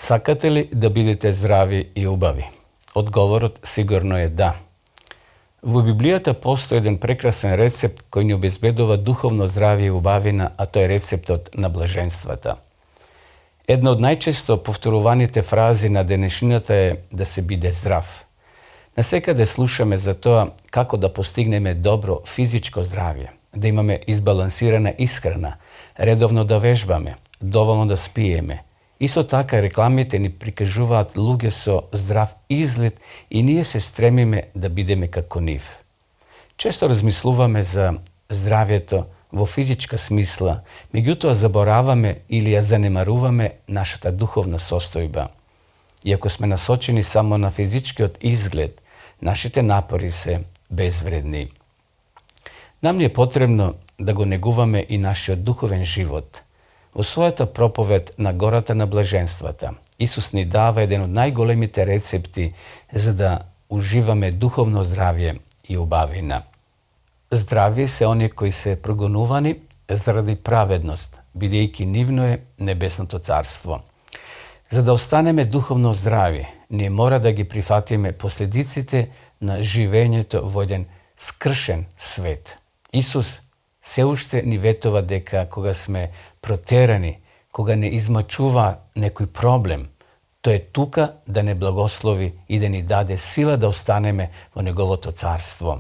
Сакате ли да бидете здрави и убави? Одговорот сигурно е да. Во Библијата постои еден прекрасен рецепт кој ни обезбедува духовно здравје и убавина, а тој е рецептот на блаженствата. Една од најчесто повторуваните фрази на денешнината е да се биде здрав. Насекаде слушаме за тоа како да постигнеме добро физичко здравје, да имаме избалансирана исхрана, редовно да вежбаме, доволно да спиеме. Исто така рекламите ни прикажуваат луѓе со здрав изглед и ние се стремиме да бидеме како нив. Често размислуваме за здравјето во физичка смисла, меѓутоа забораваме или ја занемаруваме нашата духовна состојба. Иако сме насочени само на физичкиот изглед, нашите напори се безвредни. Нам ни е потребно да го негуваме и нашиот духовен живот. Во својата проповед на гората на блаженствата, Исус ни дава еден од најголемите рецепти за да уживаме духовно здравје и убавина. Здрави се оние кои се прогонувани заради праведност, бидејќи нивно е небесното царство. За да останеме духовно здрави, ние мора да ги прифатиме последиците на живењето во еден скршен свет. Исус се уште ни ветува дека кога сме протерани, кога не измачува некој проблем, тој е тука да не благослови и да ни даде сила да останеме во Неговото царство.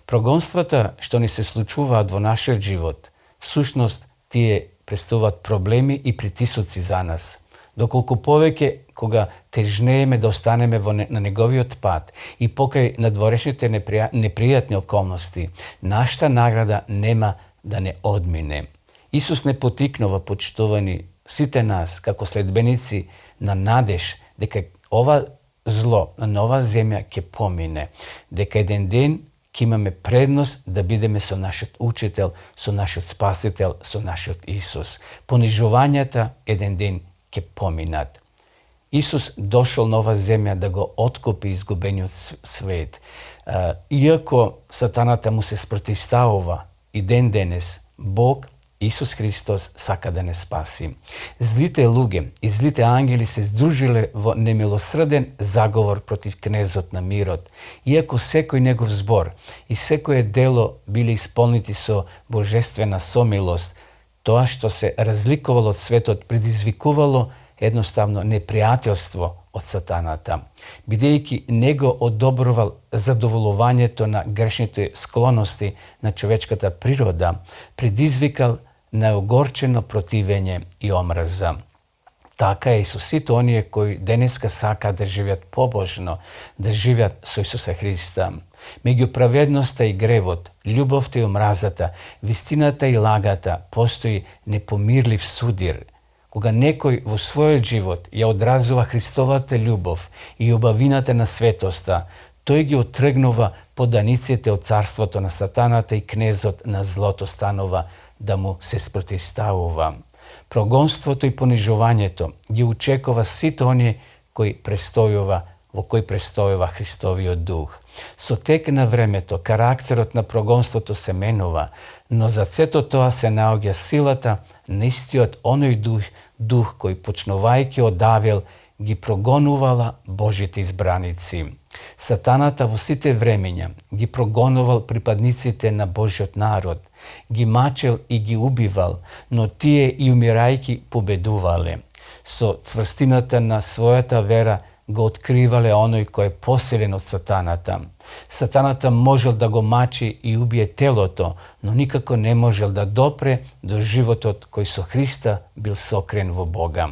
Прогонствата што ни се случуваат во нашиот живот, сушност тие представуваат проблеми и притисоци за нас. Доколку повеќе кога тежнееме да останеме на неговиот пат и покрај надворешните непријатни околности, нашата награда нема да не одмине. Исус не потикнува, почитувани, сите нас како следбеници на надеж дека ова зло на оваа земја ќе помине, дека еден ден ќе имаме предност да бидеме со нашиот учител, со нашиот спасител, со нашиот Исус. Понижувањата еден ден ќе поминат. Исус дошол на оваа земја да го откупи изгубениот свет. Иако сатаната му се спротивставува, и ден денес Бог, Исус Христос, сака да не спаси. Злите луѓе и злите ангели се здружиле во немилосрден заговор против кнезот на мирот. Иако секој негов збор и секое дело биле исполнити со божествена сомилост, тоа што се разликувало од светот предизвикувало едноставно непријателство од сатаната, бидејќи него одобрувал задоволувањето на грешните склоности на човечката природа, предизвикал неогорчено противење и омраза. Така е и со сите оние кои денеска сака да живеат побожно, да живеат со Исуса Христа. Меѓу праведноста и гревот, љубовта и омразата, вистината и лагата постои непомирлив судир. Кога некој во својот живот ја одразува Христовата љубов и убавината на светоста, тој ги отргнува поданиците од царството на сатаната и кнезот на злото станува да му се спротивставува. Прогонството и понижувањето ги очекува сите оние кои престојува Христовиот дух. Со тек на времето, карактерот на прогонството се менува, но за сето тоа се наоѓа силата на истиот оној дух кој почнувајќи од Авел ги прогонувала Божите избраници. Сатаната во сите времења ги прогонувал припадниците на Божиот народ, ги мачел и ги убивал, но тие и умирајќи победувале. Со цврстината на својата вера го откривале оној кој е посилен од сатаната. Сатаната можел да го мачи и убие телото, но никако не можел да допре до животот кој со Христа бил сокрен во Бога.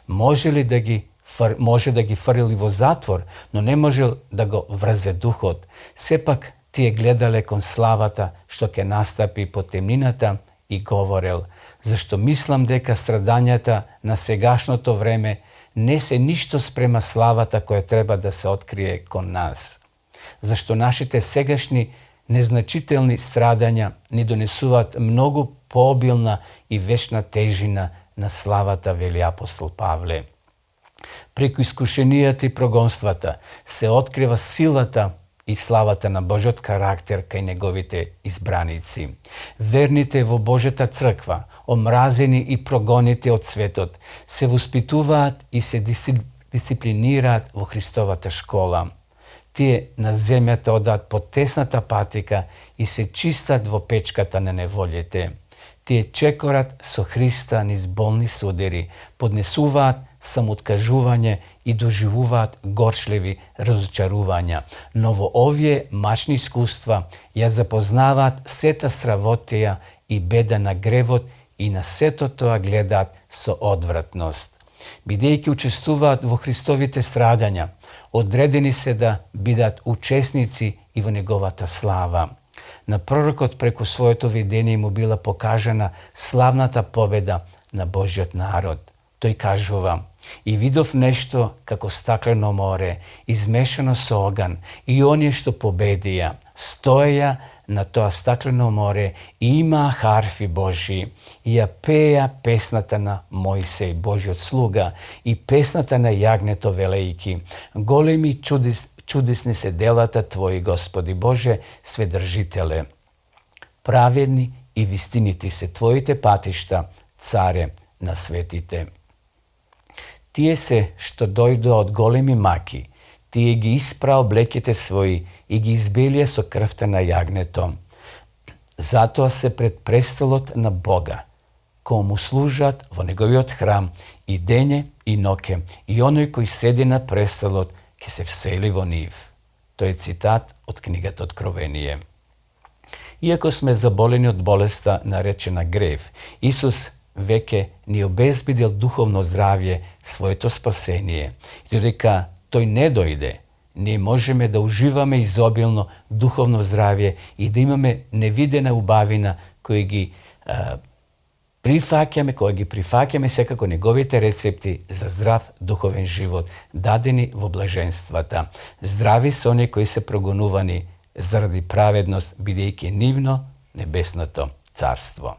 Може да ги фрли во затвор, но не можел да го врзе духот. Сепак тие гледале кон славата што ќе настапи по темнината и говорел: зашто мислам дека страдањата на сегашното време не се ништо спрема славата која треба да се открие кон нас. Зашто нашите сегашни незначителни страдања ни донесуваат многу пообилна и вечна тежина на славата, вели апостол Павле. Преку искушенијата и прогонствата се открива силата и славата на Божиот карактер кај неговите избраници. Верните во Божјата црква, омразени и прогоните од светот, се воспитуваат и се дисциплинираат во Христовата школа. Тие на земјата одат по тесната патика и се чистат во печката на неволите. Тие чекорат со Христа низ болни судери, поднесуваат самооткажување и доживуваат горчливи разочарувања. Но во овие мачни искуства ја запознаваат сета стравотија и беда на гревот и на сето тоа гледаат со одвратност. Бидејќи учествуваат во Христовите страдања, одредени се да бидат учесници и во неговата слава. На пророкот преку своето видение му била покажана славната победа на Божиот народ. Тој кажува: „И видов нешто како стаклено море, измешано со оган, и оние што победија, стоеја на тоа стаклено море и имаа харфи Божии, и ја пееја песната на Мојсей, Божиот слуга, и песната на јагнето велејки: големи чудесни се делата Твои, Господи Боже, сведржителе. Праведни и вистинити се Твоите патишта, царе на светите. Тие се што дојдоа од големи маки, тие ги испра облеките своји и ги избелија со крвта на јагнето. Затоа се пред престолот на Бога, кој му служат во неговиот храм и дење и ноќе, и оној кој седи на престолот ќе се всели во нив. Тој е цитат од книгата Откровение. Иако сме заболени од болеста наречена грев, Исус веќе ни обезбедил духовно здравје, своето спасение. И додека тој не дојде, ние можеме да уживаме изобилно духовно здравје и да имаме невидена убавина кои ги прифаќаме секако неговите рецепти за здрав духовен живот, дадени во блаженствата. Здрави се оние кои се прогонувани заради праведност, бидејќи нивно небесното царство.